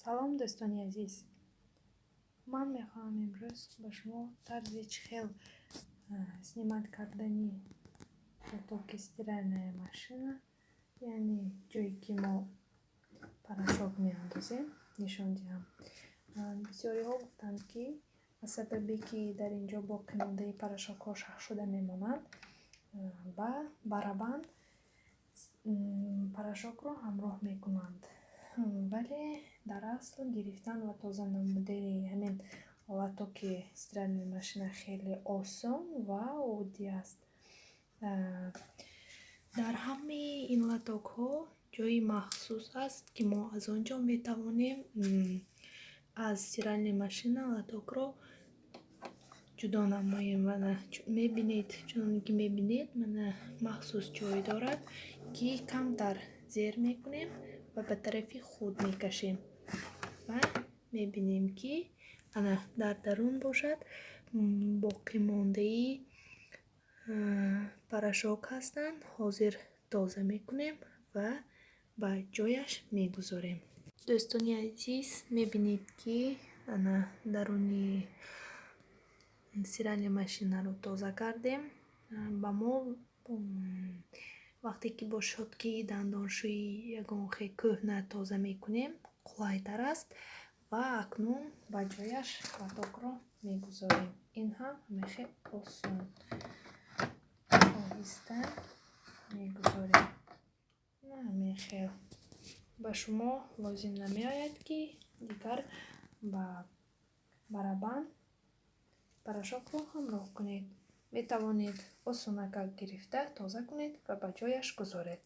Салом, дӯстони азиз! Ман мехоҳам имрӯз ба шумо тарзи чӣ хел снимать кардани лотоки стиральная машина, яъне ҷое ки мо порошок меандозем, нишон диҳам. Бисёриҳо гуфтанд, ки аз сабабе ки дар ин ҷо боқимондаи порошокҳо шахшуда мемонанд, ба барабан порошокро ҳамроҳ мекунанд. Вале дар асл гирифтан ва тоза намудани ҳамин лотоки стиральная машина хеле осон ва оддӣ аст. Дар ҳамаи ин лотокҳо ҷои махсус аст, ки мо аз он ҷо метавонем аз стиральная машина лотокро ҷудо намоем. Мана, мебинед, чуноне ки мебинед, мана, махсус ҷой дорад, ки камтар зер мекунем ва ба тарафи худ мекашем ва мебинем, ки ана дар дарун бошад, боқимондаи порошок ҳастанд. Ҳозир тоза мекунем ва ба ҷояш мегузорем. Дӯстони азиз, мебинед, ки ана даруни стиральная машинаро тоза кардем. Ба мо вақте ки бо щёткаи дандоншӯӣ ягон хел кӯҳна тоза мекунем, қулайтар аст. Ва акнун ба ҷояш лотокро мегузорем. Ин ҳам ҳамин осон, оҳиста мегузорем. Ҳамин хел ба шумо лозим намеояд, ки дигар ба барабан порошокро ҳамроҳ кунед. Метавонед осонакак гирифта, тоза кунед ва ба ҷояш гузоред.